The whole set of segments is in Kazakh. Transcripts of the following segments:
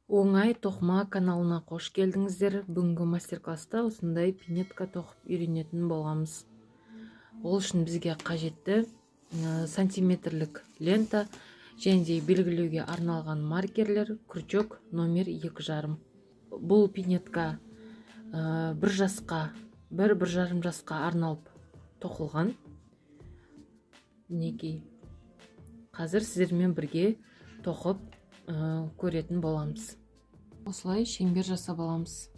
Оңай тоқыма каналына қош келдіңіздер. Бүгінгі мастер-класста осындай пинетка тоқып үйренетін боламыз. Ол үшін бізге қажетті сантиметрлік лента және де белгілеуге арналған маркерлер, крючок номер 2,5. Бұл пинетка бір жасқа, бір жарым жасқа арналып тоқылған. Мінекей, қазір сіздермен бірге тоқып көретін боламыз. Осылай шеңбер жасап аламыз.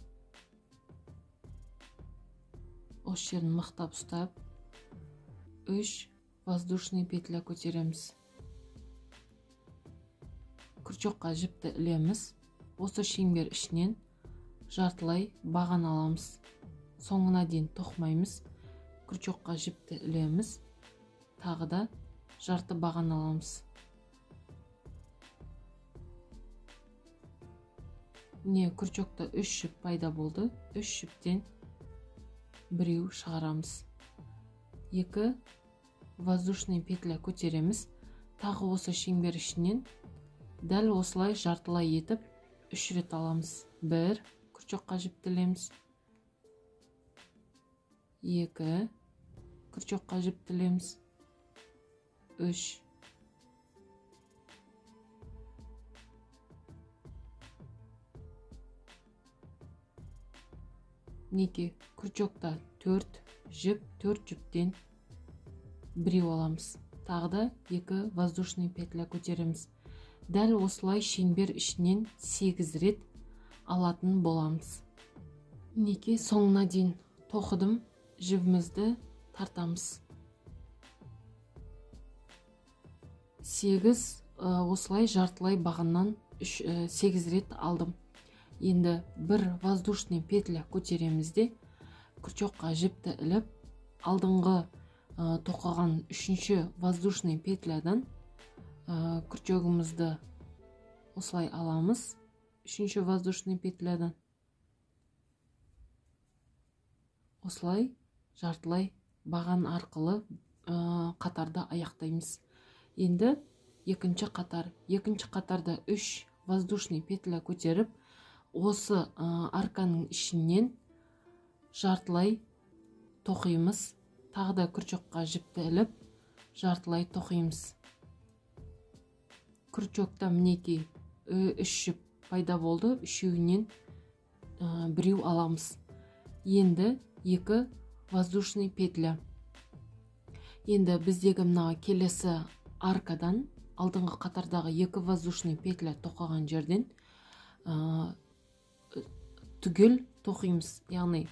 Осы жерін мықтап ұстап, 3 воздушный петля көтереміз. Крючокқа жіпті ілеміз. Осы шеңбер ішінен жартылай баған аламыз. Соңына дейін тоқымаймыз. Крючокқа жіпті ілеміз. Тағы да жарты баған аламыз. Міне, крючокта 3 жіп пайда болды. 3 жіптен біреу шығарамыз. 2 воздушный петля көтереміз. Тағы осы шеңбер ішінен дәл осылай жартылай етіп 3 рет аламыз. 1 крючокқа жіпті ілеміз. 2 крючокқа жіпті ілеміз. 3. Мінекей, крючокта 4 жіп, 4 жіптен біреу аламыз. Тағы да 2 воздушный петля көтереміз. Дәл осылай шеңбер ішінен 8 рет алатын боламыз. Мінекей, соңына дейін тоқыдым, жібімізді тартамыз. 8 осылай жартылай бағаннан 8 рет алдым. Енді бір воздушный петля көтереміз де, крючокқа жіпті іліп, алдыңғы тоқыған 3-ші воздушный петлядан крючогымызды осылай аламыз. 3-ші воздушный петлядан осылай жартылай баған арқылы қатарды аяқтаймыз. Енді екінші қатар. Екінші қатарда 3 воздушный петля көтеріп, осы арканың ішінен жартылай тоқимыз. Тағы да крючокқа жіпті іліп, жартылай тоқимыз. Крючокта мінекей 3 жіп пайда болды. Үшеуінен біреу аламыз. Енді 2 воздушный петля. Енді біздегі мына келесі аркадан, алдыңғы қатардағы 2 воздушный петля тоқыған жерден түгел тоқимыз. Яғни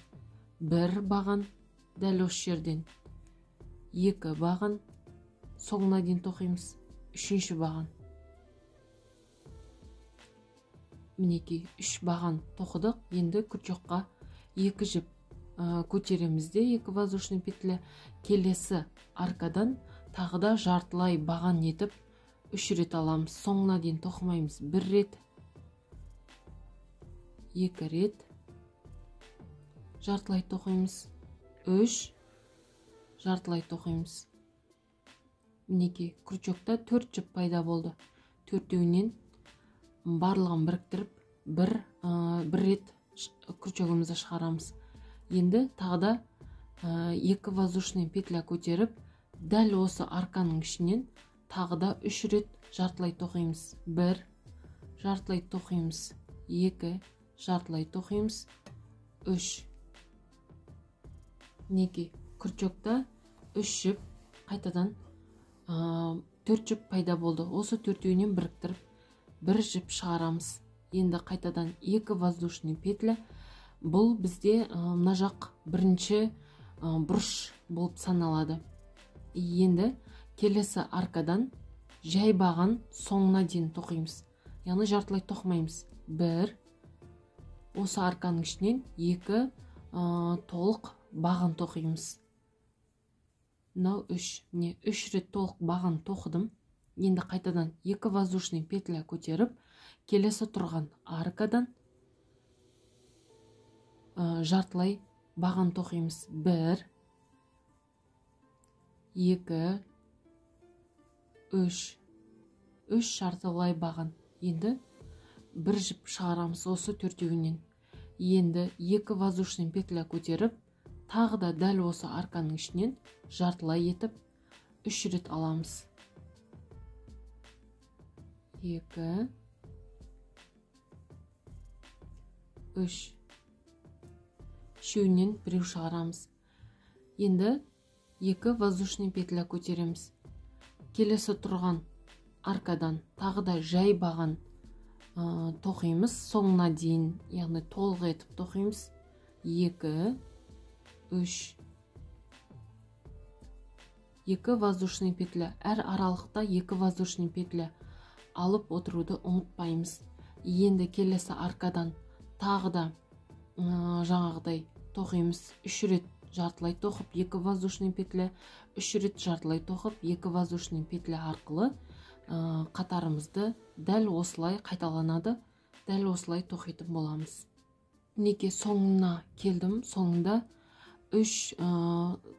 бір баған дәл осы жерден, 2 баған соңына дейін тоқимыз, 3-ші баған. Мінекей, 3 баған тоқыдық. Енді крючокқа 2 жіп көтереміз де, 2 воздушный петля. Келесі аркадан тағы да жартылай баған етіп 3 рет аламыз. Соңына дейін тоқымаймыз. 1 рет, 2 рет жартылай тоқимыз, 3 жартылай тоқимыз. Мінекей, крючокта 4 жіп пайда болды. Төртеуінен барлығын біріктіріп бір рет крючогымызды шығарамыз. Енді тағы да 2 воздушный петля көтеріп, дәл осы арканың ішінен тағы да 3 рет жартылай тоқимыз. 1 жартылай тоқимыз, 2 жартылай тоқимыз, 3. Мінекей, крючокта 3 жіп, қайтадан 4 жіп пайда болды. Осы төртеуінен біріктіріп бір жіп шығарамыз. Енді қайтадан 2 воздушный петля. Бұл бізде мына жақ бірінші бұрыш болып саналады. Енді келесі аркадан жай баған соңына дейін тоқимыз. Яғни жартылай тоқымаймыз. 1 осы арканың ішінен 2 толық баған тоқимыз. Мынау 3. Міне, 3 рет толық баған тоқыдым. Енді қайтадан 2 воздушный петля көтеріп, келесі тұрған аркадан жартылай баған тоқимыз. 1 2 3. 3 жартылай баған. Енді бір жіп шығарамыз осы төртеуінен. Енді 2 воздушный петля көтеріп, тағы да дәл осы арканың ішінен жартылай етіп 3 рет аламыз. 2 3. Үшеуінен біреу шығарамыз. Енді 2 воздушный петля көтереміз. Келесі тұрған аркадан тағы да жай баған тоқимыз соңына дейін, яғни толық етіп тоқимыз. 2 3. 2 воздушный петля. Әр аралықта 2 воздушный петля алып отыруды ұмытпаймыз. Енді келесі аркадан тағы да жаңағыдай тоқимыз. 3 рет жартылай тоқып 2 воздушный петля, 3 рет жартылай тоқып 2 воздушный петля арқылы қатарымызды дәл осылай қайталанады, дәл осылай тоқитын боламыз. Мінекей соңына келдім. Соңында 3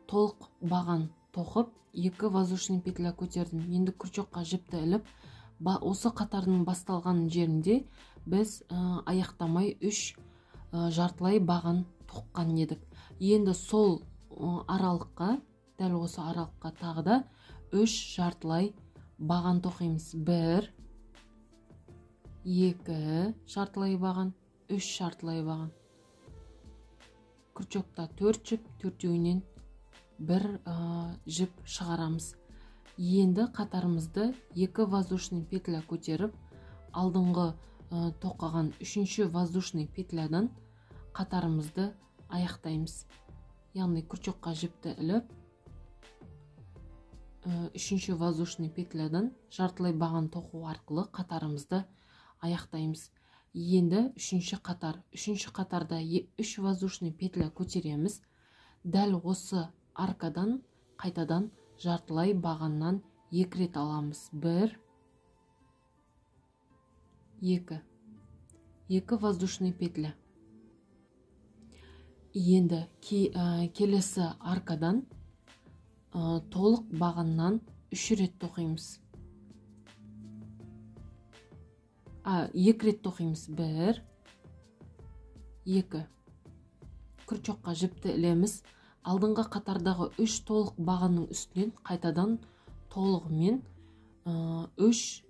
толық баған тоқып 2 воздушный петля көтердім. Енді крючокқа жіпті іліп, осы қатардың басталған жерінде біз аяқтамай 3 жартылай баған тоққан едік. Енді сол аралыққа, дәл осы аралыққа тағы да 3 жартылай баған тоқимыз. 1 2 жартылай баған, 3 жартылай баған. Крючокта 4 жіп, төртеуінен бір жіп шығарамыз. Енді қатарымызды 2 воздушный петля көтеріп, алдыңғы тоқыған 3-ші воздушный петлядан қатарымызды аяқтаймыз. Яғни крючокқа жіпті іліп, 3-ші воздушный петлядан жартылай баған тоқу арқылы қатарымызды аяқтаймыз. Енді 3-ші қатар. 3-ші қатарда 3 воздушный петля көтереміз. Дәл осы аркадан қайтадан жартылай бағаннан 2 рет аламыз. 1 2. 2 воздушный петля. Енді келесі аркадан толық бағаннан 3 рет тоқимыз. 2 рет тоқимыз. 1 2. Крючокқа жіпті ілеміз. Алдыңғы қатардағы 3 толық бағанның үстінен қайтадан толығымен 3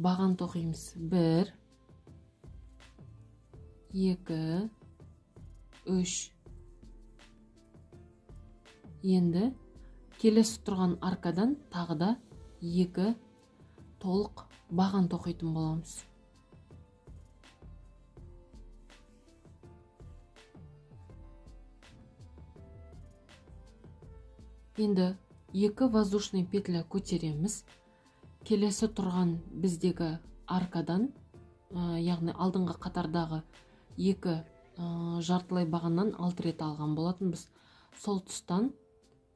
баған тоқимыз. 1 2 3. Енді келесі тұрған аркадан тағы да 2 толық баған тоқитын боламыз. Енді 2 воздушный петля көтереміз. Келесі тұрған біздегі аркадан, яғни алдыңғы қатардағы 2 жартылай бағаннан 6 рет алған болатынбыз. Сол тұстан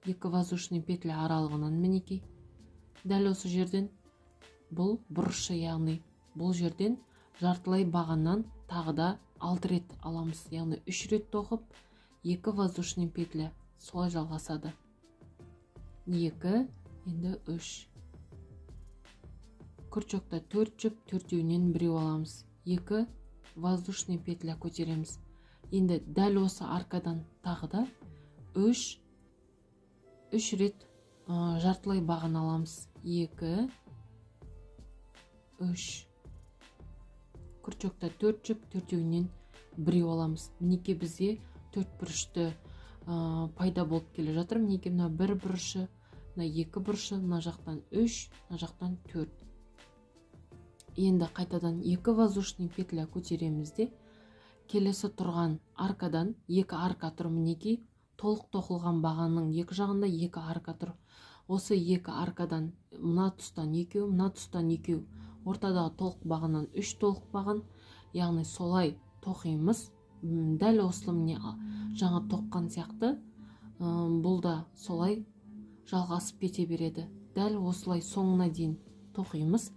2 воздушный петля аралығынан мінекей дәл осы жерден бұл бұрышы, яғни бұл жерден жартылай бағаннан тағы да 6 рет аламыз, яғни 3 рет тоқып 2 воздушный петля солай жалғасады. 2, енді 3. Крючокта 4 жіп, төртеуінен біреу аламыз. 2 воздушный петля көтереміз. Енді дәл осы аркадан тағы да 3 рет жартылай баған аламыз. 2 3. Крючокта 4 жіп, төртеуінен біреу аламыз. Мінекей бізде 4 бұрышты пайда болып келе жатыр. Мінекей мына бір бұрышы, мына екі бұрышы, мына жақтан 3, мына жақтан 4. Енді қайтадан 2 воздушный петля көтереміз де, келесі тұрған аркадан 2 арка тұр. Мінекей толық тоқылған бағанның екі жағында 2 арка тұр. Осы 2 аркадан мына тұстан 2, мына тұстан 2, ортадағы толық бағаннан 3 толық баған, яғни солай тоқимыз. Дәл осы міне жаңа тоққан сияқты, бұл да солай жалғасып кете береді. Дәл осылай соңына дейін тоқимыз.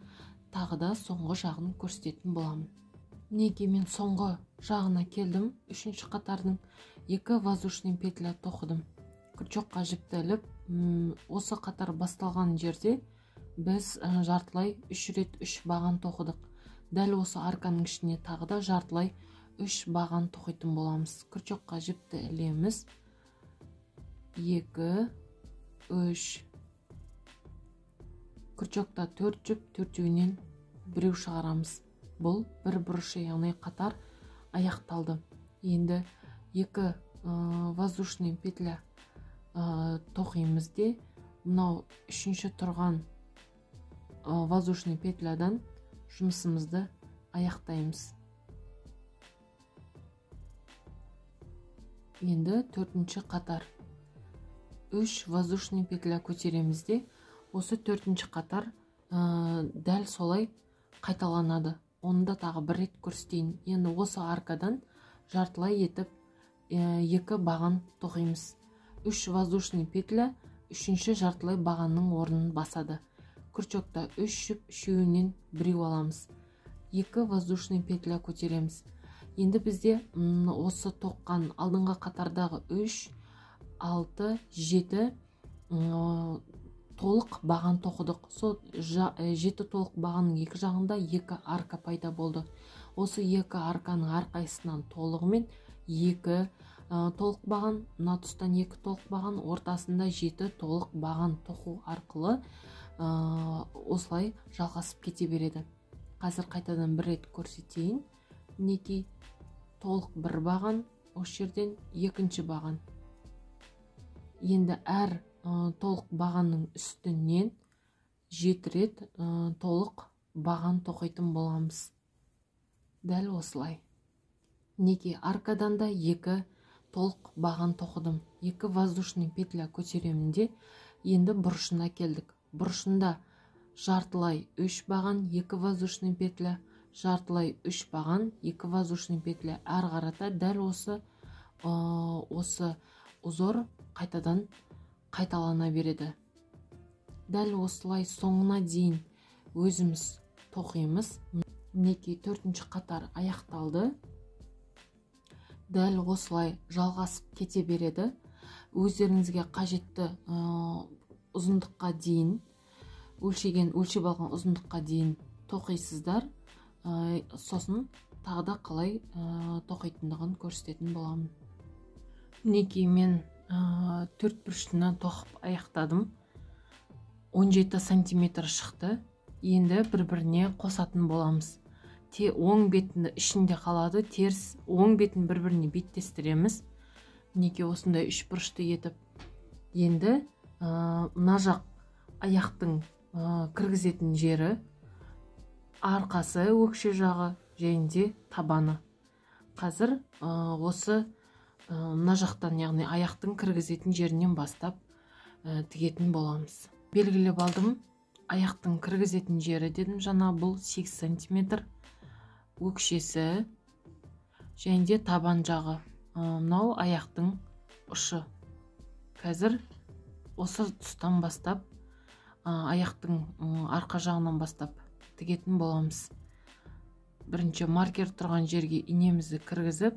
Тағы да соңғы жағын көрсететін боламын. Мінекей мен соңғы жағына келдім. 3-ші қатардың 2 воздушный петля тоқыдым. Крючокқа жіпті іліп, осы қатар басталған жерде біз жартылай 3 рет 3 баған тоқыдық. Дәл осы арканың ішіне тағы да жартылай 3 баған тоқитын боламыз. Крючокқа жіпті ілеміз. 2, 3. Крючокта 4 жіп, төртеуінен біреу шығарамыз. Бұл бір бұрышы, яғни қатар аяқталды. Енді 2 воздушный петля тоқимыз де, мынау үшінші тұрған воздушный петлядан жұмысымызды аяқтаймыз. Енді төртінші қатар 3 воздушный петля көтереміз де, осы төртінші қатар дәл солай қайталанады. Оны да тағы бір рет көрсетейін. Енді осы аркадан жартылай етіп 2 баған тоқимыз. 3 воздушный петля үшінші жартылай бағанның орнын басады. Крючокта 3 жіп, үшеуінен біреу аламыз. 2 воздушный петля көтереміз. Енді бізде осы тоққан алдыңғы қатардағы 3, 6, 7 толық баған тоқыдық. Сол 7 толық бағанның екі жағында 2 арка пайда болды. Осы 2 арканың әрқайсысынан толығымен 2 толық баған, мына тұстан 2 толық баған, ортасында 7 толық баған тоқу арқылы осылай жалғасып кете береді. Қазір қайтадан бір рет көрсетейін. Мінекей толық бір баған, осы жерден екінші баған. Енді әр толық бағанның үстінен 7 рет толық баған тоқитын боламыз. Дәл осылай. Мінекей аркадан да 2 толық баған тоқыдым. 2 воздушный петля көтеремін де, енді бұрышына келдік. Бұрышында жартылай 3 баған, 2 воздушный петля, жартылай 3 баған, 2 воздушный петля. Әрі қарата дәл осы узор қайтадан қайталана береді. Дәл осылай соңына дейін өзіміз тоқимыз. Мінекей төртінші қатар аяқталды. Дәл осылай жалғасып кете береді. Өздеріңізге қажетті ұзындыққа дейін, өлшеп алған ұзындыққа дейін тоқисыздар. Сосын тағы да қалай тоқитындығын көрсететін боламын. Мінекей мен төрт бұрышынан тоқып аяқтадым. 17 сантиметр шықты. Енді бір-біріне қосатын боламыз. Оң бетін ішінде қалады, теріс оң бетін бір-біріне беттестіреміз. Мінекей осындай үш бұрышты етіп. Енді мына жақ аяқтың кіргізетін жері, арқасы, өкше жағы және де табаны. Қазір осы мына жақтан, яғни аяқтың кіргізетін жерінен бастап тігетін боламыз. Белгілеп алдым. Аяқтың кіргізетін жері дедім жаңа, бұл 8 сантиметр. Өкшесі және де табан жағы. Мынау аяқтың ұшы. Қазір осы тұстан бастап, аяқтың арқа жағынан бастап тігетін боламыз. Бірінші маркер тұрған жерге инемізді кіргізіп,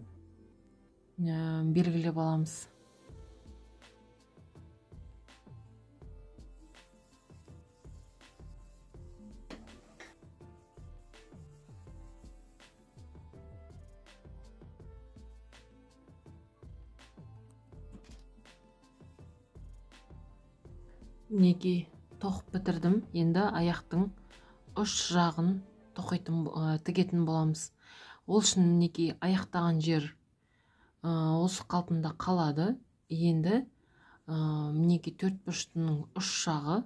белгілеп аламыз. Мінекей тоқып бітірдім. Енді аяқтың ұш жағын тігетін боламыз. Ол үшін мінекей аяқтаған жер осы қалпында қалады. Енді мінекей төрт бұрыштының ұш жағы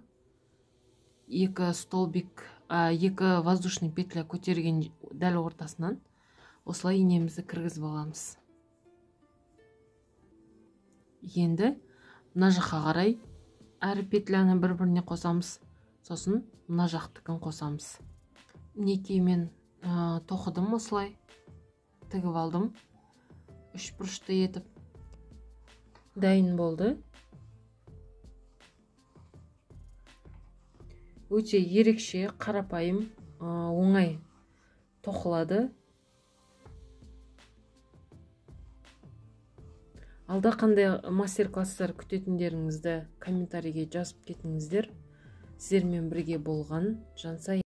2 столбик, 2 воздушный петля көтерген дәл ортасынан осылай инемізді кіргізіп аламыз. Енді мына жаққа қарай әр петляны бір-біріне қосамыз, сосын мына жақтікін қосамыз. Мінекей мен тоқыдым, осылай тігіп алдым. Үш бұрышты етіп дайын болды. Өте ерекше, қарапайым, оңай тоқылады. Алда қандай мастер-класстар күтетіндеріңізді комментарийге жазып кетіңіздер. Сіздермен бірге болған Жансая.